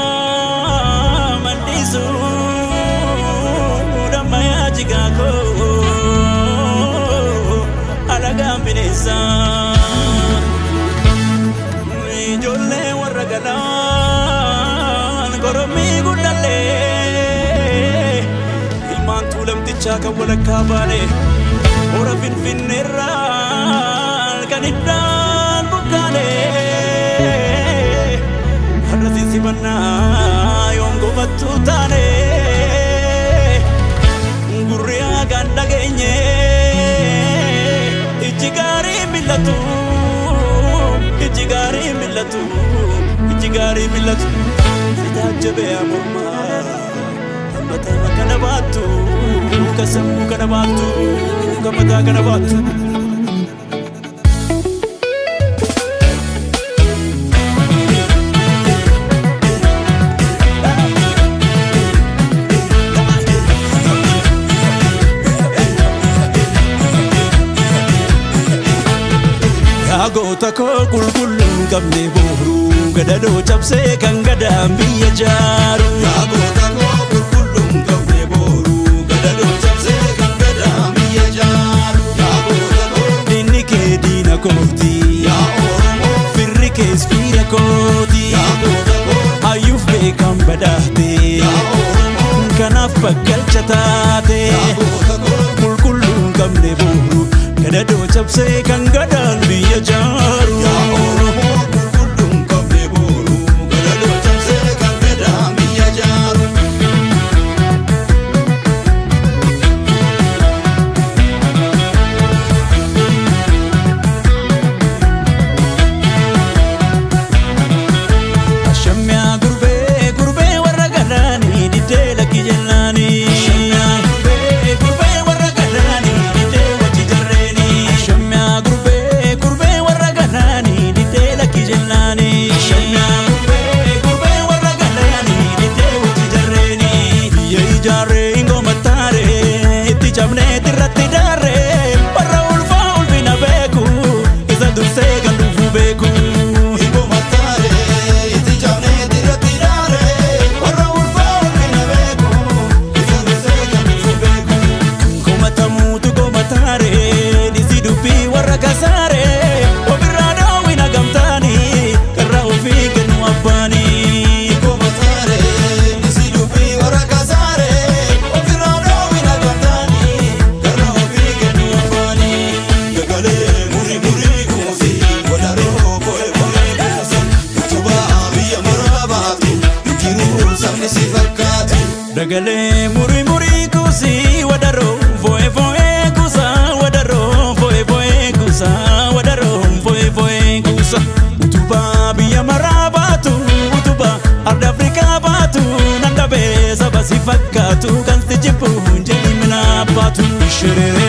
Kadinaa mandhiisu dammayaa jigaa koo alagaan bineensaa. Ijoollee warra galaan gorommii guddallee, ilmaan Tuulamtichaa kan walakkaa baane, hora Finfinneerraa kan iddaan buqqaane, har'a sisimannaa yoom gofattu taane, gurri hagaan dhageenye, ijji gaarii mil'atu, ijji gaarii mil'atu, ijji gaarii mil'atu. Si taajjabee mormaa hammatama kana baattu, ka sammuu kana baattu, ka mataa kana baattu. Yaa goota koo qulqulluun qabne booruu, gadadoo cabsee kan gadaan biyya jaaru. Yaa goota koo qulqulluun qabne booruu, gadadoo cabsee kan gadaan biyya jaaru. Yaa goota koo. Diinni kee diina kooti. Yaa Oromoo. Firri kees fiira kooti. Yaa goota koo. Hayyuuf beekan badhaate. Yaa Oromoo. Kanaaf bakkalcha taate. Yaa goota koo. Qulqulluun qabne booruu, gadadoo cabsee kan gadaan biyya jaaru. Yaa Oromoo, qulqulluun qabne booruu, gadadoo cabsee kan gadaan biyya jaaru. Ashamyaa gurbee, gurbee warra galaanii, diddee lakki jennaanii. Ashamyaa gurbee, gurbee warra galaanii, diddee wajji jarreeni. Ashamyaa gurbee, gurbee warra galaanii, diddee lakki jennaanii. Ashamyaa gurbee, gurbee warra galaanii, diddee wajji jarreeni. Biyya ijaarree ingoomattaaree, itti cabnee irratti daarree, warra ulfaa ulfina beeku, isa dursee kan dhufu beeku. Ibo mataaree itti cabnee irratti daaree, warra ulfaa ulfina beeku, isa dursee kan dhufu beeku. Komatamuutu komataaree, dhisi dubbii warra kasaaree, ofirraa daawwina gamtaanii, karra ofii kennu abbaanii. Ibo mataaree isi dubbii warra kasaaree, ofirraa dhoowwina gamtaanii, karra ofii kennu afaanii. Gagalee murii murii kuusi, wadaroo fo'e fo'e kuusi, utubaa biyya maraa baatu, jiruu sabni si fakkaatu. Dagalee murii murii kuusii, wadaroo fo'e fo'e kuusaa, wadaroo fo'e fo'e kuusaa, wadaroo fo'e fo'e kuusa. Utubaa biyya maraa baatu, utubaa arda Afrikaa baatu, nan dhabee saba si fakkaatu, kan si jibbu hin jedhi mina baatu. Shirere.